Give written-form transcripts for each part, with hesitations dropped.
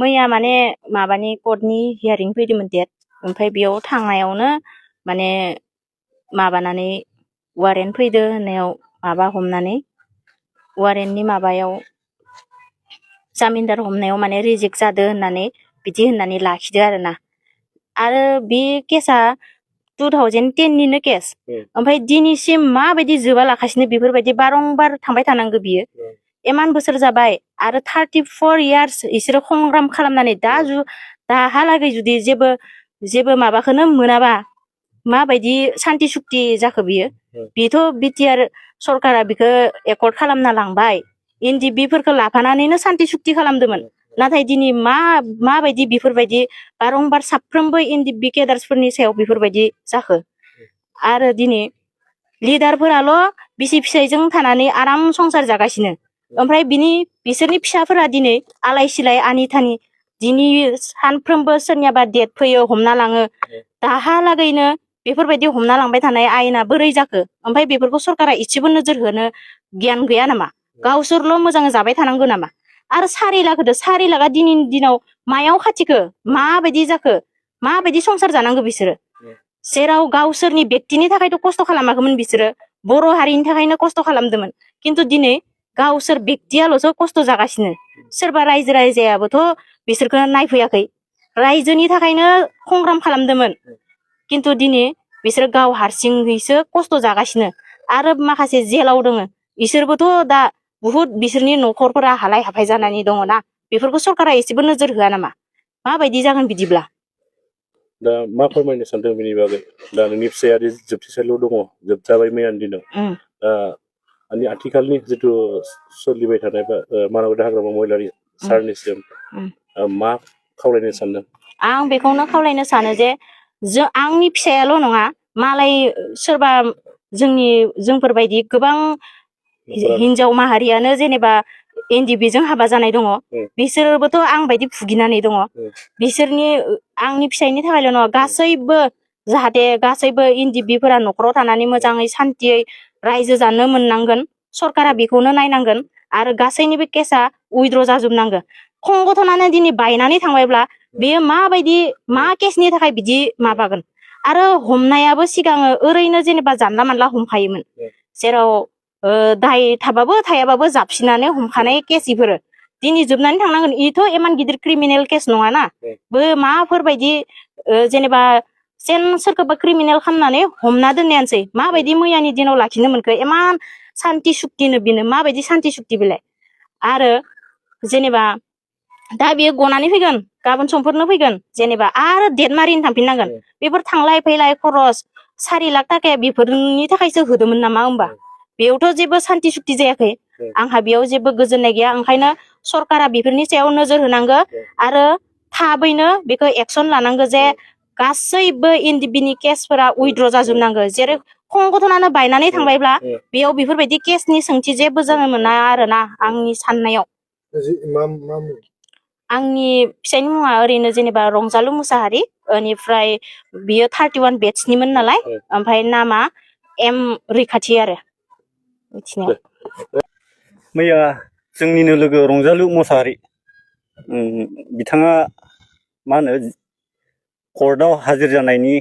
मैया माने माबानि कर्टनि हियारिं फैदोंमोन डेट ओमफ्राय बेयाव थांनायावनो माने माबानानै वारेन्ट फैदो होननायाव माबा हमनानै वारेन्टनि माबायाव जामिनदार हमनायाव माने रिजेक्ट जादो होननानै बिदि होननानै लाखिदो आरोना आरो बे केसा 2010 निनो केस ओमफ्राय दिनैसिम माबायदि जोबा लाखासिनो बेफोरबायदि बारंबार थांबाय थानांगौ बियो इमान बोसोर जाबाय आरो 34 इयार्स इसोरो संग्राम खालामनानै दाहालागै जुदि जेबो माबाखौनो मोनाबा माबायदि सान्ति सुक्ति जाखो बियो बेथ' बिटिआर सरकारा बिखौ एकर्ड खालामना लांबाय एनडिबिफोरखौ लाफानानैनो सान्ति सुक्ति खालामदोंमोन नाथाय दिनै माबायदि बेफोरबायदि बारंबार साफ्रोमबो एनडिबि केडार्सफोरनि सायाव बेफोरबायदि जाखो आरो दिनै लिडारफोराल' बिसि फिसायजों थानानै आराम संसार जागासिनो ओमफ्राय बिसोरनि फिसाफोरा दिनै आलाय सिलाय आनि थानि दिनै सानफ्रोमबो सोरनियाबा डेट फैयो हमना लाङो दाहालागैनो बेफोरबायदि हमना लांबाय थानाय आयेना बोरै जाखो ओमफ्राय बेफोरखौ सरकारा इसेबो नोजोर होनो गियान गैया नामा गावसोरल' मोजां जाबाय थानांगौ नामा आरो 4 लाख होदो 4 लाखा दिनैनि दिनाव मायाव खाथिखो माबायदि जाखो माबायदि संसार जानांगौ बिसोरो जेराव गावसोरनि व्यक्तिनि थाखायथ' खस्थ' खालामाखैमोन बिसोरो बर' हारिनि थाखायनो खस्थ' खालामदोंमोन खिन्थु दिनै गावसोर व्यक्तियाल'सो खस्थ' जागासिनो सोरबा रायजो राजायाबोथ' बिसोरखौ नायफैयाखै रायजोनि थाखायनो संग्राम खालामदोंमोन खिन्थु दिनै बिसोर गाव हारसिङैसो खस्थ' जागासिनो आरो माखासे जेलाव दङ बिसोरबोथ' दा बुहुद बिसोरनि न'खरफोरा हालाय हाफाय जानानै दङना बेफोरखौ सरकारा एसेबो नोजोर होआ नामा माबायदि जागोन बिदिब्ला दा मा फोरमायनो सानदों बेनि बागै दा नोंनि फिसायारि जोबथेसालियाव दङ जोबजाबाय मैयानि दिनाव आथिखालनि जिथु सोलिबाय थानाय मानबता हाग्रामा महिलारि सारनिसिम मा खावलायनो सानदों आं बेखौनो खावलायनो सानो जे आंनि फिसायाल' नङा मालाय सोरबा जोंफोरबायदि गोबां हिनजाव माहारियानो जेनेबा एनडिबिजों हाबा जानाय दङ बिसोरबोथ' आं बायदि भुगिनानै दङ बिसोरनि आंनि फिसायनि थाखायल' नङा गासैबो जाहाथे गासैबो एनडिबिफोरा न'खराव थानानै मोजाङै सान्तियै रायजो जानो मोननांगोन सरकारा बेखौनो नायनांगोन आरो गासैनिबो केसा उइद्र' जाजोबनांगोन संगठनानो दिनै बायनानै थांबायब्ला बेयो माबायदि मा केसनि थाखाय बिदि माबागोन आरो हमनायाबो सिगाङो ओरैनो जेनेबा जानला मानला हमखायोमोन जेराव दाय थाबाबो थायाबाबो जाबसिनानै हमखानाय केस इफोरो दिनै जोबनानै थांनांगोन इथ' इमान गिदिर क्रिमिनेल केस नङाना माफोरबायदि जेनेबा जेन सोरखौबा क्रिमिनेल खालामनानै हमना दोननायानोसै माबायदि मैयानि दिनाव लाखिनो मोनखो इमान सान्ति सुक्तिनो बिनो माबायदि सान्ति सुक्ति बेलाय आरो जेनेबा दा बेयो गनानै फैगोन गाबोन समफोरनो फैगोन जेनेबा आरो डेट मारिनो थांफिननांगोन बेफोर थांलाय फैलाय खरस 4 लाख थाखाया बेफोरनि थाखायसो होदोंमोन नामा होमबा बेयावथ' जेबो सान्ति सुक्ति जायाखै आंहा बेयाव जेबो गोजोननाय गैया ओंखायनो सरकारा बेफोरनि सायाव नोजोर होनांगौ आरो थाबैनो बेखौ एक्सन लानांगौ जे गासैबो एनडिबिनि केसफोरा उइद्र' जाजोबनांगौ जेरै संगठनानो बायनानै थांबायब्ला बेयाव बेफोरबायदि केसनि सोंथि जेबो जानो मोना आरोना आंनि साननायाव आंनि फिसायनि मुङा ओरैनो जेनेबा रंजालु मुसाहारि बेनिफ्राय बियो 31 बेट्सनिमोन नालाय ओमफ्राय नामा एम रैखाथि आरो मिथिनायाव मैया जोंनिनो लोगो रंजालु मुसाहारि बिथाङा मा होनो कर्टआव हाजिर जानायनि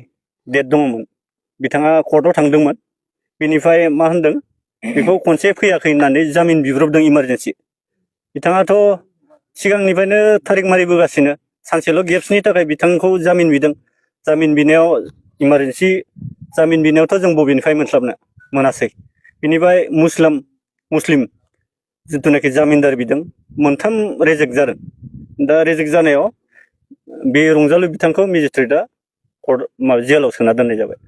डेट दङमोन बिथाङा कर्टआव थांदोंमोन बेनिफ्राय मा होनदों बेखौ खनसे फैयाखै होननानै जामिन बिब्रबदों इमारजेन्सि बिथाङाथ' सिगांनिफ्रायनो थारिख मारिबोगासिनो सानसेल' गेप्सनि थाखाय बिथांखौ जामिन बिदों जामिन बिनायाव इमारजेन्सि जामिन बिनायावथ' जों बबेनिफ्राय मोनासै बिनिफ्राय मुस्लिम जिथुनाखि जामिनदार बिदों मोनथाम रेजेक्ट जादों दा रेजेक्ट जानायाव बे रंजालु बिथांखौ मेजिस्ट्रेटआ जेलाव सोना दोननाय जाबाय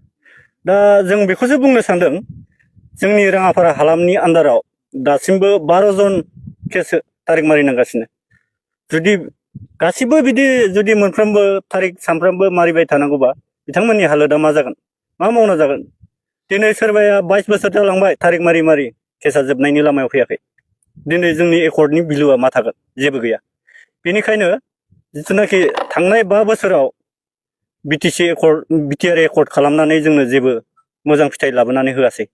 दा जों बेखौसो बुंनो सानदों जोंनि राङापारा हालामनि आन्दाराव दासिमबो 12 जन केस थारिख मारिनांगासिनो जुदि गासिबो बिदि जुदि मोनफ्रोमबो थारिख सानफ्रोमबो मारिबाय थानांगौबा बिथांमोननि हालोदा मा जागोन मा मावना जागोन दिनै सोरबाया 22 बोसोर जालांबाय थारिख मारि केसा जोबनायनि लामायाव फैयाखै दिनै जोंनि एकर्डनि बिलुआ मा थागोन जेबो गैया बेनिखायनो जिथुनाखि थांनाय 5 बोसोराव बिटिआर एकर्ड खालामनानै जोंनो जेबो मोजां फिथाइ लाबोनानै होआसै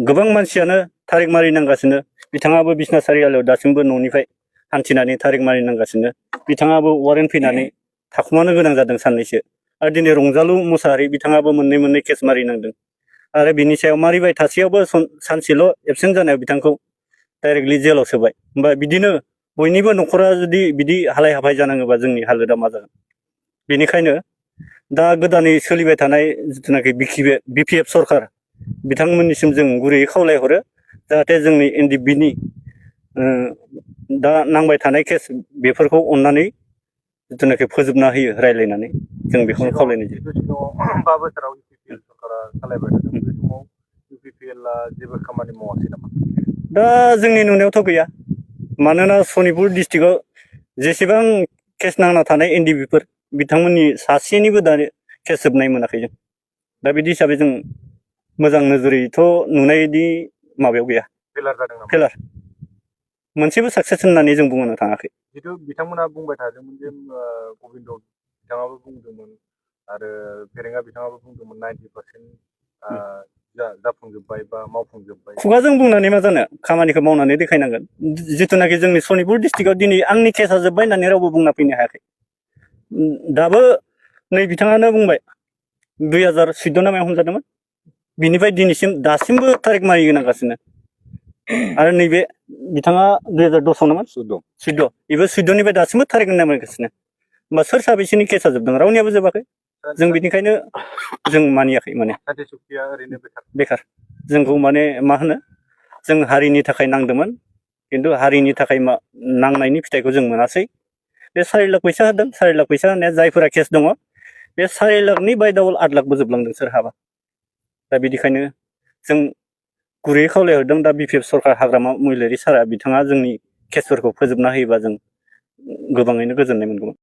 गोबां मानसियानो थारिख मारिनांगासिनो बिथाङाबो बिसना सारियालियाव दासिमबो न'निफ्राय हान्थिनानै थारिख मारिनांगासिनो बिथाङाबो वारेन्ट फैनानै थाखुमानो गोनां जादों साननैसो आरो दिनै रंजालु मुसाहारि बिथाङाबो मोननै केस मारिनांदों आरो बिनि सायाव मारिबाय थासेयावबो सानसेल' एबसेन्ट जानायाव बिथांखौ डाइरेक्टलि जेलाव सोबाय होमबा बिदिनो बयनिबो न'खरा जुदि बिदि हालाय हाफाय जानाङोबा जोंनि हालोदा मा जागोन बेनिखायनो दा गोदानै सोलिबाय थानाय जिथुनाखि बिपिएफ सरखार बिथांमोननिसिम जों गुरैयै खावलायहरो जाहाथे जोंनि एनडिएफबिनि दा नांबाय थानाय केस बेफोरखौ अननानै जिथुनाखि फोजोबना होयो रायज्लायनानै जों बेखौनो खावलायनाय जायो। 5 बोसोराव इउपिपिएल सरकारा सालायबाय थादों बे समाव इउपिपिएलआ जेबो खामानि मावासै नामा? दा जोंनि नुनायावथ' गैया मानोना सनितपुर डिस्ट्रिक्टआव जेसेबां केस नांना थानाय एनडिएफबिफोर बिथांमोननि सासेनिबो दा केस जोबनाय मोनाखै जों दा बिदि हिसाबै जों मोजां नोजोरैथ' नुनायदि माबायाव गैया फेलार जादों नामा? फेलार मोनसेबो साक्सेस होननानै जों बुंनो थाङाखै। जिथु बिथांमोना बुंबाय थादोंमोन जे गबिन्द बिथाङाबो बुंदोंमोन आरो फेरेंगा बिथाङाबो बुंदोंमोन 90% जाफुंजोब्बाय बा मावफुंजोब्बाय। खुगाजों बुंनानै मा जानो खामानिखौ मावनानै देखायनांगोन जिथुनाखि जोंनि सनितपुर डिस्ट्रिक्टआव दिनै आंनि केसा जोब्बाय होननानै रावबो बुंना फैनो हायाखै दाबो नै बिथाङानो बुंबाय 2014 ना मायाव हमजादोंमोन बिनिफ्राय दिनैसिम दासिमबो थारिख मारिनांगासिनो आरो नैबे बिथाङा 2010 नामा 14 बेबो 14निफ्राय दासिमबो थारिख नामारिगासिनो होमबा सोर साबेसेनि केसा जोबदों रावनियाबो जोबाखै जों बिनिखायनो जों मानियाखै माने साथि सुक्तिया ओरैनो बेखार जोंखौ माने मा होनो जों हारिनि थाखाय नांदोंमोन खिन्थु हारिनि थाखाय नांनायनि फिथाइखौ जों मोनासै बे 4 लाख फैसा होदों 4 लाख फैसा होनाया जायफोरा केस दङ बे 4 लाखनि बाय डाबल 8 लाखबो जोबलांदों सोरहाबा दा बिदिखायनो जों गुरैयै खावलायहरदों दा बिपिएफ सरकार हाग्रामा महिलारि सारा बिथाङा जोंनि केसफोरखौ फोजोबना होयोबा जों गोबाङैनो गोजोननाय मोनगौमोन।